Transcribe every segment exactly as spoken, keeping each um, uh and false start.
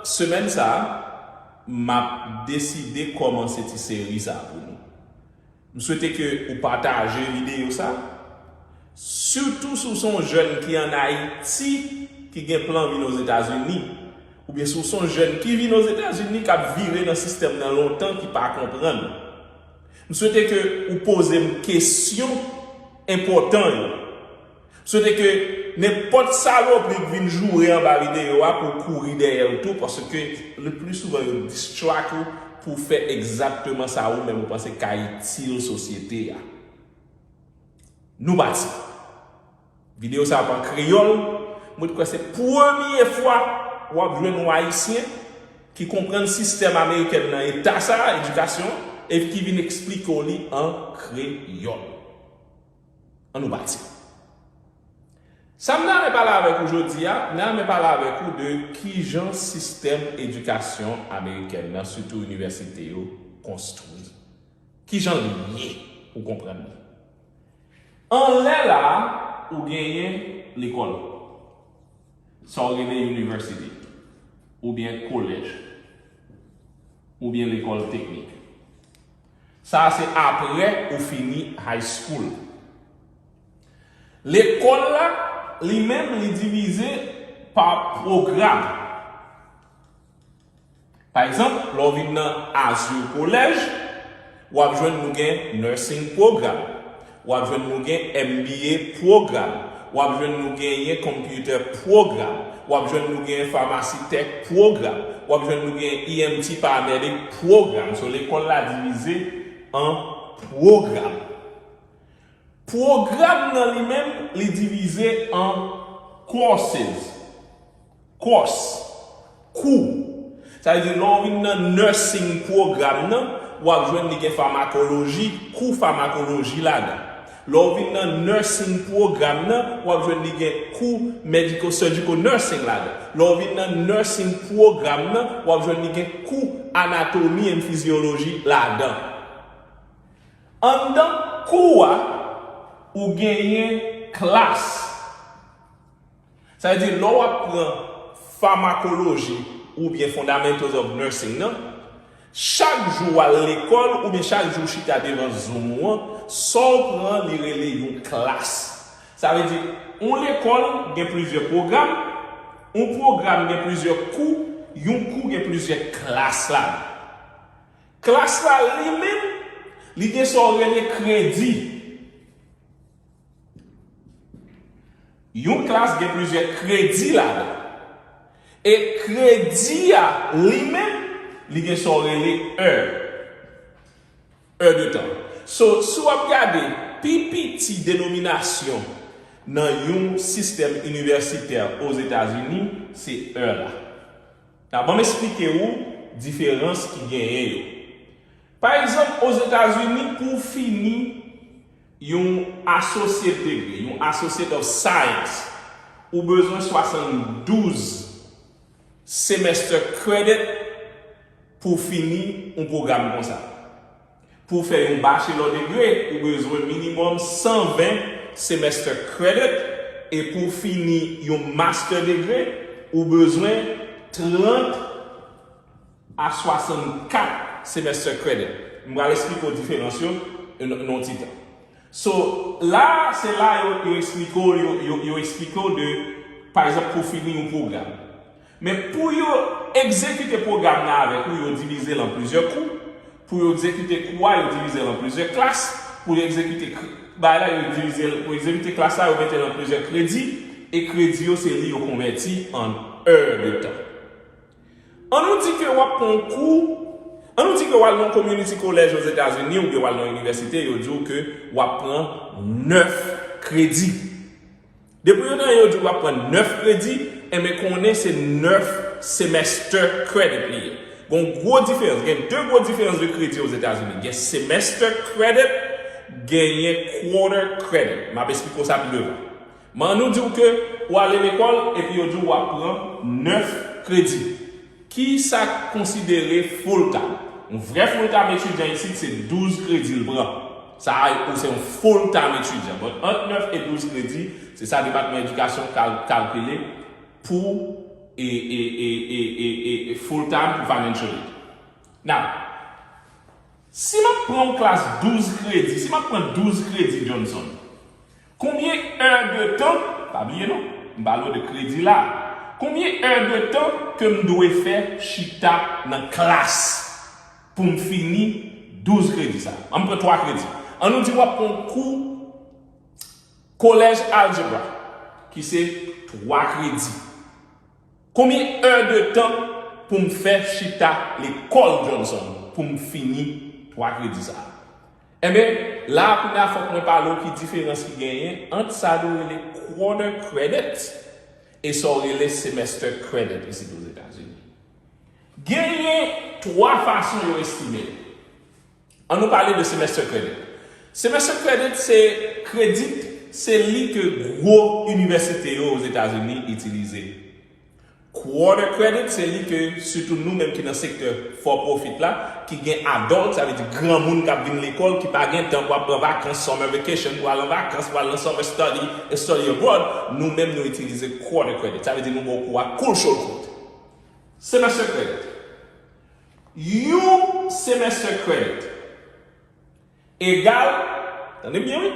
Semèn sa a, m ap deside kòmanse ti seri sa a pou nou. M swete ke ou pataje videyo sa a, sitou si w se yon jèn ki ann Ayiti, ki gen plan vin Ozetazini, oubyen si w se yon jèn ki vin Ozetazini, k ap vire nan sistèm nan lontan, ki pa konprann. M swete ke ou poze m kesyon enpòtan yo. M swete ke nenpòt salopri k vin joure anba videyo a pou w kouri dèyè l tou, paske le pli souvan yo distract ou pou w fè egzakteman sa ou menm ou panse ka itil sosyete a. Nou pati. Videyo sa ap an kreyòl. Mwen kwè se premye fwa w ap jwenn yon Ayisyen ki konprann sistèm amerikèn nan, eta sa a, edikasyon, e ki vin eksplike w li an kreyòl. Ann nou pati. Sa m ta renmen pale avèk ou jodi a, m ta renmen pale avèk ou de kijan sistèm edikasyon amerikèn nan, sitou inivèsite yo, konstwi. Kijan l ye, ou konprann li. Anlè la a, ou genyen lekòl. Sa w rele university, oubyen kolèj, oubyen lekòl teknik. Sa a se apre ou fini high school. Lekòl la, li menm, li divize pa pwogram. Pa egzanp, lè w vin nan Azur College, w ap jwenn nou gen nursing program, w ap jwenn nou gen M B A program, w ap jwenn nou genyen computer program, w ap jwenn nou gen pharmacy tech program, w ap jwenn nou gen E M T paramedic program. So, lekòl la divize an pwogram. Pwogram nan li menm, li divize an courses. Course, kou. Sa vle di, lè w vin nan nursing pwogram nan, w ap jwenn li gen famakoloji, kou famakoloji ladan. Lè w vin nan nursing pwogram nan, w ap jwenn li gen kou medical surgical nursing ladan. Lè w vin nan nursing pwogram nan, w ap jwenn li gen kou anatomy and physiology ladan. Anndan kou a, ou genyen klas. Sa vle di, lè w ap pran famakoloji oubyen Fundamentals of Nursing nan, chak jou w al lekòl oubyen chak jou w chita devan Zoom ou an, sa w pran, li rele yon klas. Sa vle di, yon lekòl gen plizyè pwogram, yon pwogram gen plizyè kou, yon kou gen plizyè klas ladan. Klas la, li menm, li gen sa w rele kredi. Yon klas gen plizyè kredi ladan. E kredi a, li menm, li gen sa w rele è. È de tan. So, si w ap gade, pi piti denominasyon nan yon sistèm inivèsitè Ozetazini, se è la. Nan, ban m esplike ou diferans ki genyen yo. Pa egzanp, Ozetazini, pou w fini yon associate degree, yon Associate of Science, ou bezwen swasanndouz semester credit pou w fini yon pwogram konsa. Pou w fè yon bachelor degree, ou bezwen minimòm san ven semester credit, e pou w fini yon master degree, ou bezwen trant a swasannkat semester credit. M pral esplike w diferans yo nan, nan yon ti tan. So, la, se la yo, yo eksplike w, yo, yo, yo eksplike w de, pa egzanp, pou w fini yon pwogram. Men pou yo egzekite pwogram nan avèk ou, yo divize l an plizyè kou. Pou yo egzekite kou a, yo divize l an plizyè klas. Pou yo egzekite k-, bagay la, yo divize l, pou egzekite klas la, yo mete l an plizyè kredi. E kredi yo, se li yo konvèti an è de tan. Ann nou di ke w ap pran yon kou, ann nou di ke w al nan yon community college Ozetazini oubyen w al nan yon inivèsite, yo di w ke w ap pran nèf kredi. Depi yo tande yo di w ap pran nèf kredi, enben konnen se nèf semester credit li ye. Gen yon gwo diferans, gen de gwo diferans de kredi Ozetazini. Gen semester credit, genyen quarter credit. M ap esplike w sa pi devan. Men ann nou di w ke w ale lekòl epi yo di w w ap pran nèf kredi. Ki sa k konsidere full time? Yon vrè full time etidyan isit se douz kredi l pran. Sa a, ou se yon full time etidyan. But ant nèf e douz kredi, se sa Depatman Edikasyon kal-, kalkile pou e, e, e, e, e, e, e full time pou financial aid. Now, si m ap pran yon klas douz kredi, si m ap pran douz kredi Johnson, konbyen è de tan, pa bliye non, m pale w de kredi la, konbyen è de tan ke m dwe fè chita nan klas pou m fini douz kredi sa? An m pran twa kredi. An nou di w ap pran yon kou kolèj aljebra, ki se twa kredi. Konbyen è de tan pou m fè chita lekòl Johnson pou m fini twa kredi sa a? Enben, la a kounye a fòk mwen pale w ki diferans ki genyen ant sa yo rele quarter credit e sa w rele semester credit isit Ozetazini. Genyen twa fason yo estime l. An nou pale de semester credit. Semester credit se kredi, se li ke gwo inivèsite yo Ozetazini itilize. Quarter credit se li ke sitou nou menm ki nan sektè for profit la, ki gen adult, sa vle di granmoun k ap vin lekòl, ki pa gen tan pou al pran vakans, summer vacation, pou al an vakans, pou al nan summer study, study abroad, nou menm nou itilize quarter credit. Sa vle di nou ba w kou a cool show credit. Semester credit. Yon semester credit egal, tande byen wi,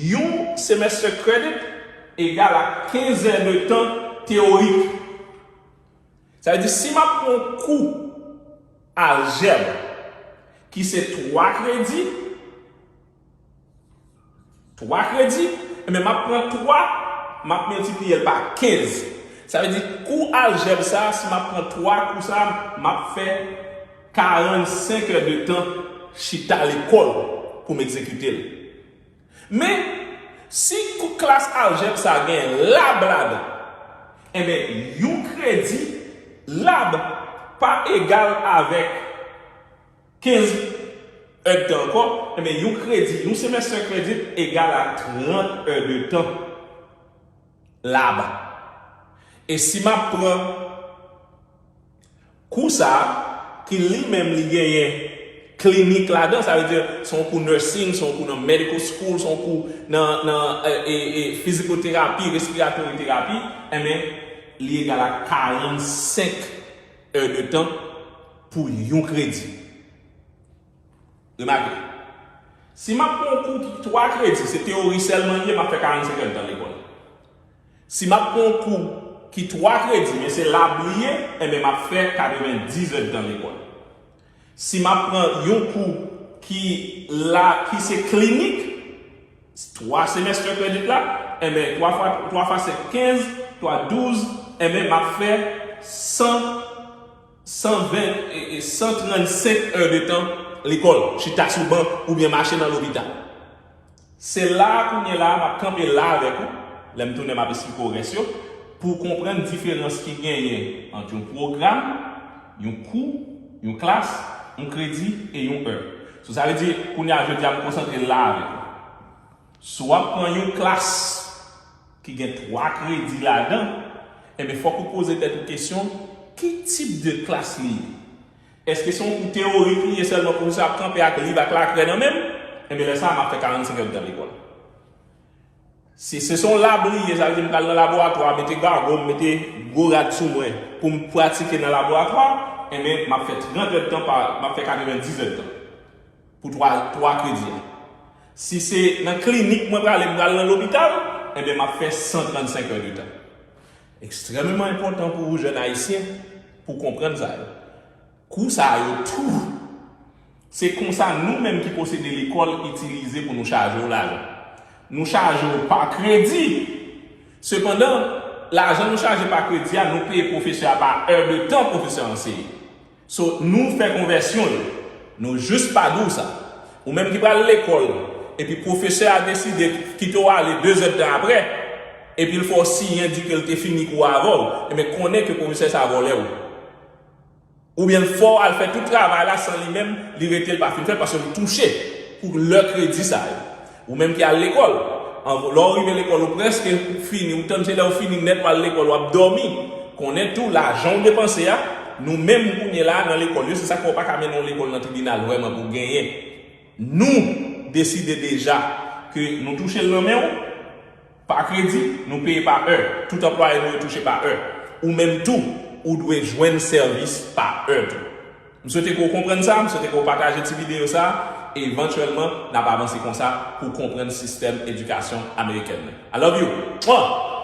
yon semester credit egal a kenz è de tan teyorik. Sa vle di, si m ap pran kou aljèb ki se twa kredi, twa kredi, enben m ap pran twa, m ap miltipliye l pa kenz. Sa vle di, kou aljèb sa a, si m ap pran twa kou sa a, m ap fè karannsenk è de tan chita lekòl pou m egzekite l. Men, si kou klas aljèb sa a gen lab ladan, enben, yon kredi lab pa egal avèk kenz èdtan ankò, enben, yon kredi, yon semester credit egal a trant è de tan lab. E si m ap pran kou sa a, ki li menm li genyen klinik ladan, sa vle di, se yon kou nursing, se yon kou nan medical school, se yon kou nan, nan e, e, e, fizikoterapi, respiratory therapy, enben, li egal a karannsenk è de tan pou yon kredi. Remake, si m ap pran yon kou ki twa kredi, se teyori sèlman l ye, m ap fè karannsenk èdtan lekòl. Si m ap pran yon kou ki twa kredi, men se lab li ye, enben m ap fè katrevenndis èdtan lekòl. Si m ap pran yon kou ki la, ki se klinik, twa semester credit la, enben twa fwa, twa fwa senk, kenz, twa, douz, enben m ap fè san, san ven, e, e, san trannsenk è de tan lekòl, chita sou ban oubyen mache nan lopital. Se la a kounye la a m ap kanpe la avèk ou, lè m tounen m ap esplike w rès yo, pou w konprann diferans ki genyen ant yon pwogram, yon kou, yon klas, yon kredi e yon è. So, sa vle di, kounye a jodi a m konsantre la avèk ou. Si w ap pran yon klas ki gen twa kredi ladan, enben fòk ou poze tèt ou kesyon, ki tip de klas li ye? Èske se yon kou teyorik li ye sèlman, pwofesè ap kanpe ak liv ak lakrè nan men m? Enben lè sa a m ap fè karannsenk èdtan lekòl. Si se se yon lab li ye, sa vle di m pral nan laboratwa, mete gago m, mete gwo rad sou mwen pou m pratike nan laboratwa, enben m ap fè trant èdtan pa, m ap fè katrevenndis èdtan pou twa, twa kredi a. Si se nan klinik mwen prale, m pral nan lopital, enben m ap fè san trannsenk è de tan. Ekstrèmeman enpòtan pou ou jèn ayisyen pou w konprann sa yo. Kou sa yo tou, se konsa nou menm ki posede lekòl itilize pou nou chaje w lajan. Nou chaje w pa kredi. Sepandan, lajan nou chaje pa kredi a, nou peye pwofesè a pa è de tan pwofesè a anseye. So, nou fè konvèsyon yo. Nou jis pa di w sa. Ou menm ki pral lekòl, epi pwofesè a deside kite w ale de zèdtan apre, epi l fè w siyen di ke l te fini kou a avè w, enben konnen ke pwofesè sa a vòlè w. Oubyen l fè w al fè tout travay la san li menm, li rete l pa fin fè l paske l touche pou lè kredi sa yo. Ou menm ki al lekòl, an, lè w rive lekòl ou prèske fini, ou tann se lè w fini nèt w al lekòl w ap dòmi, konnen tou lajan w depanse a, nou menm kounye la a nan lekòl yo, se sa k fè w pa ka mennen yon lekòl nan tribinal vrèman pou w genyen. Nou deside deja ke nou touche l nan men w, pa kredi, nou peye pa è. Tout anplwaye nou yo touche pa è. Ou menm tou, ou dwe jwenn sèvis pa è tou. M swete ke w konprann sa, m swete ke w pataje ti videyo sa, e evantyèlman, n ap avanse konsa pou w konprann sistèm edikasyon amerikèn nan. I love you. Mwah!